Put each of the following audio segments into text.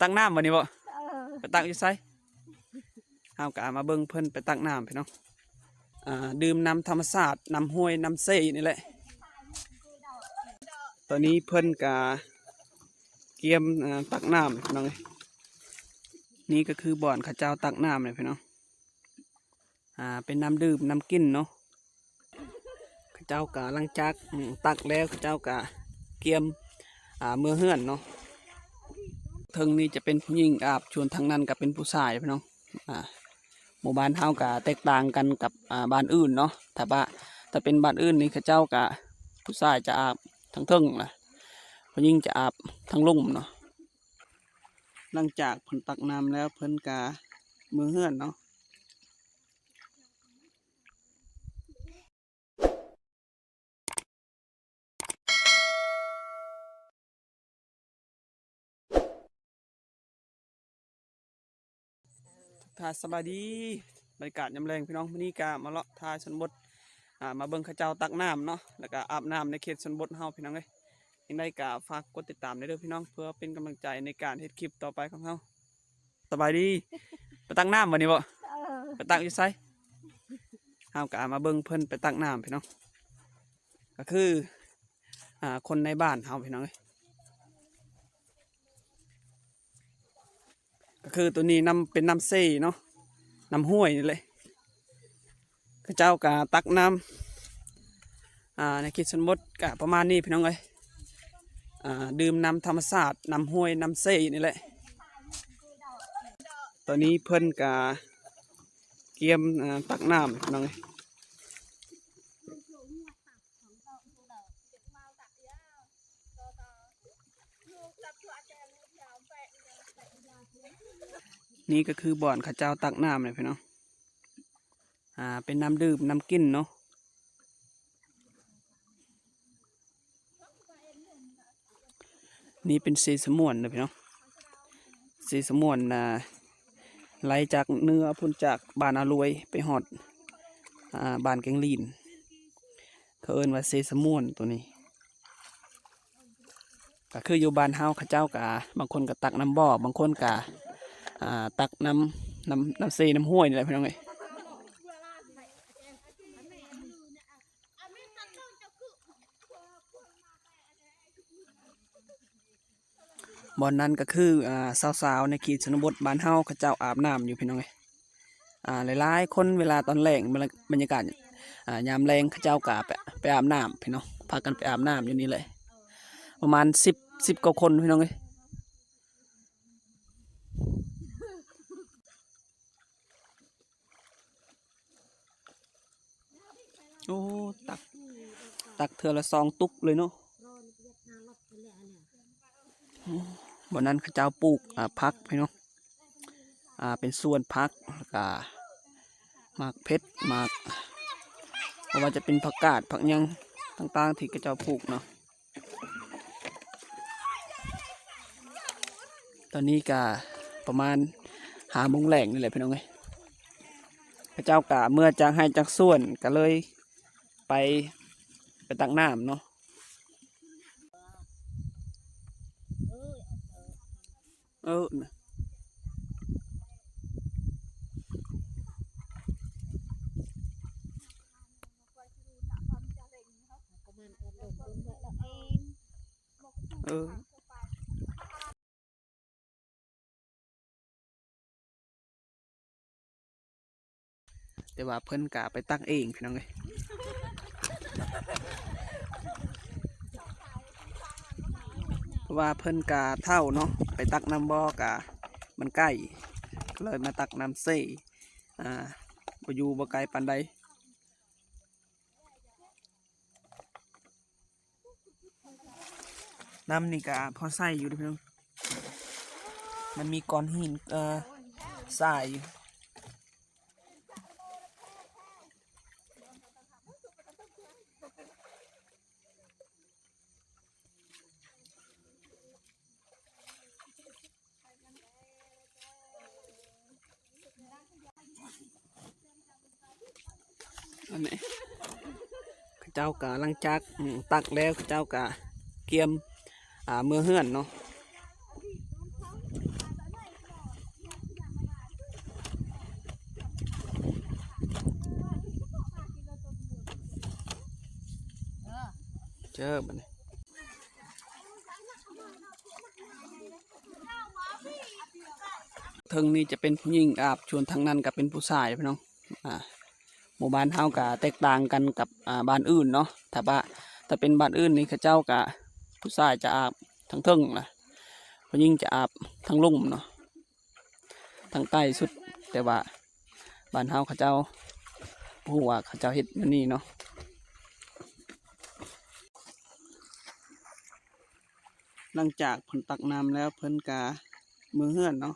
ຕັກນ້ຳບໍ່ນີ້ບໍ່? ເອີ ໄປຕັກຢູ່ໃສ? ເຮົາກໍມາເບິ່ງເພິ່ນໄປຕັກນ້ຳ ພີ່ນ້ອງ. ອ່າ ດື່ມນ້ຳທຳມະຊາດ ນ້ຳຫ້ວຍ ນ້ຳເຊນີ້ແຫຼະ. ຕອນນີ້ເພິ່ນກໍກຽມ ອ່າ ຕັກນ້ຳ ພີ່ນ້ອງເອີຍ. ນີ້ກໍຄືບ່ອນເຂົາເຈົ້າຕັກນ້ຳເລີຍ ພີ່ນ້ອງ. ອ່າ ເປັນນ້ຳດື່ມ ນ້ຳກິນເນາະ. ເຂົາເຈົ້າກະຫຼັງຈາກ ອືມ ຕັກແລ້ວ ເຂົາເຈົ້າກະກຽມ ອ່າ ເມືອເຮືອນເນາະ. ເທິງນີ້ຈະເປັນຜູ້ຍິງອາບ ສ່ວນທາງນັ້ນກະເປັນຜູ້ຊາຍ ພີ່ນ້ອງ. ອ່າ ໝູ່ບ້ານເຮົາກະແຕກຕ່າງກັນກັບ ອ່າ ບ້ານອື່ນເນາະ. ຖ້າວ່າ ຖ້າເປັນບ້ານອື່ນນີ້ ເຂົາເຈົ້າກະ ຜູ້ຊາຍຈະອາບທາງເທິງນະ ຜູ້ຍິງຈະອາບທາງລຸ່ມເນາະ. ຫຼັງຈາກເພິ່ນຕັກນ້ຳແລ້ວ ເພິ່ນກະເມືອເຮືອນເນາະ. ທັກທາຍສະບາຍດີ ບັນຍາກາດຍາມແລງ ພີ່ນ້ອງ. ມື້ນີ້ກະມາເລາະຖ່າຍຊົນນະບົດ ອ່າ ມາເບິ່ງເຂົາເຈົ້າຕັກນ້ຳເນາະ ແລ້ວກະອາບນ້ຳໃນເຂດຊົນນະບົດເຮົາ ພີ່ນ້ອງເອີຍ. ຈັ່ງໃດກໍຝາກກົດຕິດຕາມແດ່ເດີພີ່ນ້ອງ ເພື່ອເປັນກຳລັງໃຈໃນການເຮັດຄລິບຕໍ່ໄປຂອງເຮົາ. ສະບາຍດີ ໄປຕັກນ້ຳບໍ່ນີ້ບໍ່? ເອີ ໄປຕັກຢູ່ໃສ? ເຮົາກໍມາເບິ່ງເພິ່ນໄປຕັກນ້ຳ ພີ່ນ້ອງ. ກໍຄື ອ່າ ຄົນໃນບ້ານເຮົາ ພີ່ນ້ອງເອີຍ. ກໍຄືໂຕນີ້ນ້ຳ ເປັນນ້ຳເຊເນາະ ນ້ຳຫ້ວຍນີ້ແຫຼະ. ເຂົາເຈົ້າກໍຕັກນ້ຳ ອ່າ ໃນເຂດຊົນນະບົດກໍປະມານນີ້ ພີ່ນ້ອງເອີຍ. ອ່າ ດື່ມນ້ຳທຳມະຊາດ ນ້ຳຫ້ວຍ ນ້ຳເຊນີ້ແຫຼະ. ຕອນນີ້ເພິ່ນກໍກຽມ ອ່າ ຕັກນ້ຳ ພີ່ນ້ອງເອີຍ. ນີ້ກໍຄືບ່ອນເຂົາເຈົ້າຕັກນ້ຳເລີຍ ພີ່ນ້ອງ. ອ່າ ເປັນນ້ຳດື່ມ ນ້ຳກິນເນາະ. ນີ້ເປັນເຊສະໝວນເດີພີ່ນ້ອງ. ເຊສະໝວນ ອ່າ ໄລ່ຈາກເໜືອພຸ້ນ ຈາກບ້ານອາລວຍໄປຮອດ ອ່າ ບ້ານແກງລີນ ເຂົາເອີ້ນວ່າເຊສະໝວນໂຕນີ້. ກໍຄືຢູ່ບ້ານເຮົາ ເຂົາເຈົ້າກໍບາງຄົນກໍຕັກນ້ຳບໍ່ ບາງຄົນກໍ ອ່າ ຕັກນ້ຳ ນ້ຳ ນ້ຳເຊ ນ້ຳຫ້ວຍນີ້ແຫຼະ ພີ່ນ້ອງເອີຍ. ບ່ອນນັ້ນກໍຄື ອ່າ ຊາວໆ ໃນເຂດຊົນນະບົດບ້ານເຮົາ ເຂົາເຈົ້າອາບນ້ຳຢູ່ ພີ່ນ້ອງເອີຍ. ອ່າ ຫຼາຍໆຄົນເວລາຕອນແລງ ບັນຍາ ບັນຍາກາດ ອ່າ ຍາມແລງ ເຂົາເຈົ້າກໍໄປ ໄປອາບນ້ຳ ພີ່ນ້ອງ ພາກັນໄປອາບນ້ຳຢູ່ນີ້ເລີຍ ປະມານສິບ ສິບກວ່າຄົນ ພີ່ນ້ອງເອີຍ. ໂອ້ ຕັກ ຕັກເທື່ອລະສອງຕຸກເລີຍເນາະ. ໂອ້ ບ່ອນນັ້ນເຂົາເຈົ້າປູກ ອ່າ ຜັກ ພີ່ນ້ອງ ອ່າ ເປັນສວນຜັກ ແລ້ວກະໝາກເຜັດ ໝາກ ບໍ່ວ່າຈະເປັນຜັກກາດ ຜັກຫຍັງຕ່າງໆ ທີ່ເຂົາເຈົ້າປູກເນາະ. ຕອນນີ້ກະປະມານຫ້າໂມງແລງນີ້ແຫຼະ ພີ່ນ້ອງເອີຍ. ເຂົາເຈົ້າກະເມືອຈາກໄຮ່ຈາກສວນ ກະເລີຍໄປ ໄປຕັກນ້ຳເນາະ. ເອີ ນະ ເອີ. ແຕ່ວ່າເພິ່ນກະໄປຕັກເອງ ພີ່ນ້ອງເອີຍ. ເພາະວ່າເພິ່ນກະເຖົ້າເນາະ ໄປຕັກນ້ຳບໍ່ກະມັນໃກ້ ກໍເລີຍມາຕັກນ້ຳເຊ ອ່າ ບໍ່ຢູ່ບໍ່ໄກປານໃດ. ນ້ຳນີ້ກະພໍໃຊ້ຢູ່ເດີພີ່ນ້ອງ ມັນມີກ້ອນຫີນ ເອີ ຊາຍຢູ່. ອັນນີ້ ເຂົາເຈົ້າກະຫຼັງຈາກ ອືມ ຕັກແລ້ວ ເຂົາເຈົ້າກະກຽມ ອ່າ ເມືອເຮືອນເນາະ. ເຈີບັດນີ້. ເທິງນີ້ຈະເປັນຜູ້ຍິງອາບ ສ່ວນທາງນັ້ນກໍເປັນຜູ້ຊາຍພີ່ນ້ອງ. ອ່າ ໝູ່ບ້ານເຮົາກໍແຕກຕ່າງກັນກັບ ອ່າ ບ້ານອື່ນເນາະ. ຖ້າວ່າ ຖ້າເປັນບ້ານອື່ນນີ້ ເຂົາເຈົ້າກໍ ຜູ້ຊາຍຈະອາບທາງເທິງນະ ຜູ້ຍິງຈະອາບທາງລຸ່ມເນາະ ທາງໃຕ້ສຸດ. ແຕ່ວ່າບ້ານເຮົາເຂົາເຈົ້າ ບໍ່ຮູ້ວ່າເຂົາເຈົ້າເຮັດແນວນີ້ເນາະ. ຫຼັງຈາກເພິ່ນຕັກນ້ຳແລ້ວ ເພິ່ນກະເມືອເຮືອນເນາະ.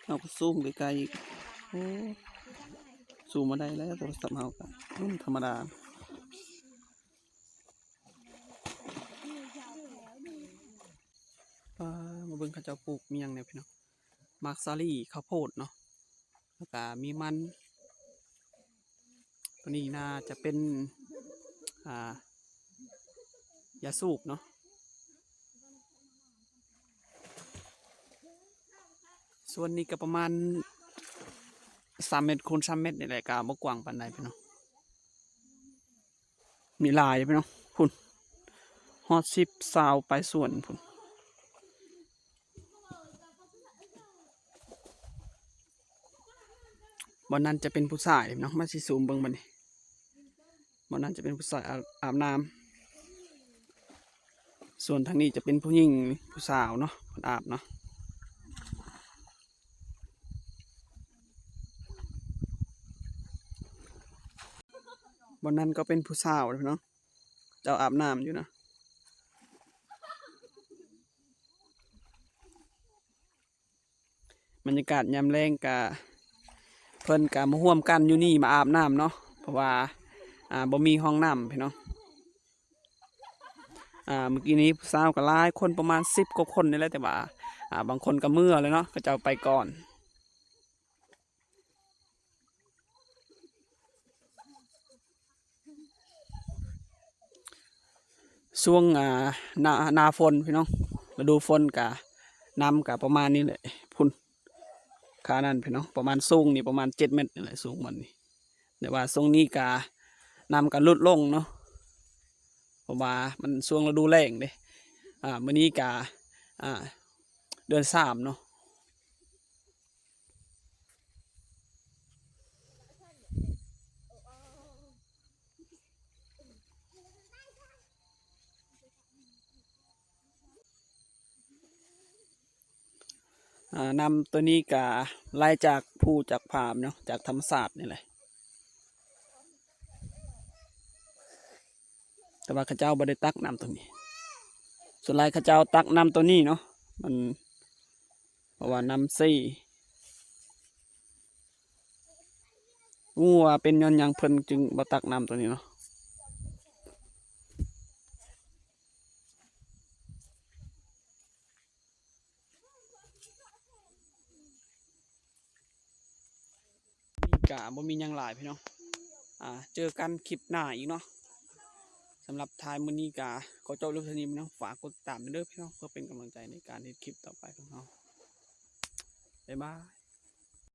ເຮົາກໍຊູມໃກ້ໆອີກ. ໂອ້ ຊູມບໍ່ໄດ້ແລ້ວ ໂທລະສັບເຮົາກໍ ອືມ ທຳມະດາ. ປາ ມາເບິ່ງເຂົາເຈົ້າປູກມີຫຍັງແດ່ພີ່ນ້ອງ. ໝາກສາລີ ເຂົ້າໂພດເນາະ ແລ້ວກະມີມັນ. ຕົວນີ້ໜ້າຈະເປັນ ອ່າ ຢາສູບເນາະ. ສວນນີ້ກໍປະມານສາມເມັດຄູນສາມເມັດນີ້ແຫຼະ ກໍບໍ່ກວ້າງປານໃດພີ່ນ້ອງ. ມີຫຼາຍເດ້ພີ່ນ້ອງ ພຸ້ນ ຮອດສິບ ຊາວປາຍສວນພຸ້ນ. ບ່ອນນັ້ນຈະເປັນຜູ້ຊາຍເນາະ ມາຊິຊູມເບິ່ງບັດນີ້. ບ່ອນນັ້ນຈະເປັນຜູ້ຊາຍອາບ ອາບນ້ຳ ສ່ວນທາງນີ້ຈະເປັນຜູ້ຍິງ ຜູ້ສາວເນາະ ເພິ່ນອາບເນາະ. ບ່ອນນັ້ນກໍເປັນຜູ້ສາວເນາະ ເຈົ້າອາບນ້ຳຢູ່ນະ. ບັນຍາກາດຍາມແລງກະ ເພິ່ນກະມາຮ່ວມກັນຢູ່ນີ້ ມາອາບນ້ຳເນາະ ເພາະວ່າ ອ່າ ບໍ່ມີຫ້ອງນ້ຳພີ່ນ້ອງ. ອ່າ ມື້ກີ້ນີ້ຜູ້ສາວກໍຫຼາຍຄົນ ປະມານສິບກວ່າຄົນນີ້ແຫຼະ ແຕ່ວ່າ ອ່າ ບາງຄົນກໍເມືອແລ້ວເນາະ ເຂົາເຈົ້າໄປກ່ອນ. ຊ່ວງ ອ່າ ໜ້າ ໜ້າຝົນພີ່ນ້ອງ ລະດູຝົນກະ ນ້ຳກະປະມານນີ້ແຫຼະ ພຸ້ນ ຂະໜາດນັ້ນພີ່ນ້ອງ ປະມານສູງນີ້ປະມານເຈັດເມັດນີ້ແຫຼະ ສູງໝົດນີ້. ແຕ່ວ່າຊ່ວງນີ້ກະ ນ້ຳກະຫຼຸດລົງເນາະ ເພາະວ່າມັນຊ່ວງລະດູແລ້ງເດ້. ອ່າ ມື້ນີ້ກະ ອ່າ ເດືອນສາມເນາະ. ອ່າ ນ້ຳໂຕນີ້ກະໄຫຼຈາກພູຈາກຜາເນາະ ຈາກທຳມະຊາດນີ້ແຫຼະ. ແຕ່ວ່າເຂົາເຈົ້າບໍ່ໄດ້ຕັກນ້ຳຕົງນີ້ ສ່ວນຫຼາຍເຂົາເຈົ້າຕັກນ້ຳຕົງນີ້ເນາະ ມັນ ເພາະວ່ານ້ຳເຊ. ບໍ່ຮູ້ວ່າເປັນຍ້ອນຫຍັງເພິ່ນຈຶ່ງບໍ່ຕັກນ້ຳຕົງນີ້ເນາະ. ນີ້ກະບໍ່ມີຫຍັງຫຼາຍພີ່ນ້ອງ ອ່າ ເຈີກັນຄລິບໜ້າອີກເນາະ. ສຳລັບທ້າຍມື້ນີ້ກະຂໍຈົບລົງເທົ່ານີ້ພີ່ນ້ອງ ຝາກກົດຕິດຕາມເດີພີ່ນ້ອງ ເພື່ອເປັນກຳລັງໃຈໃນການເຮັດຄລິບຕໍ່ໄປຂອງເຮົາ. ບາຍບາຍ.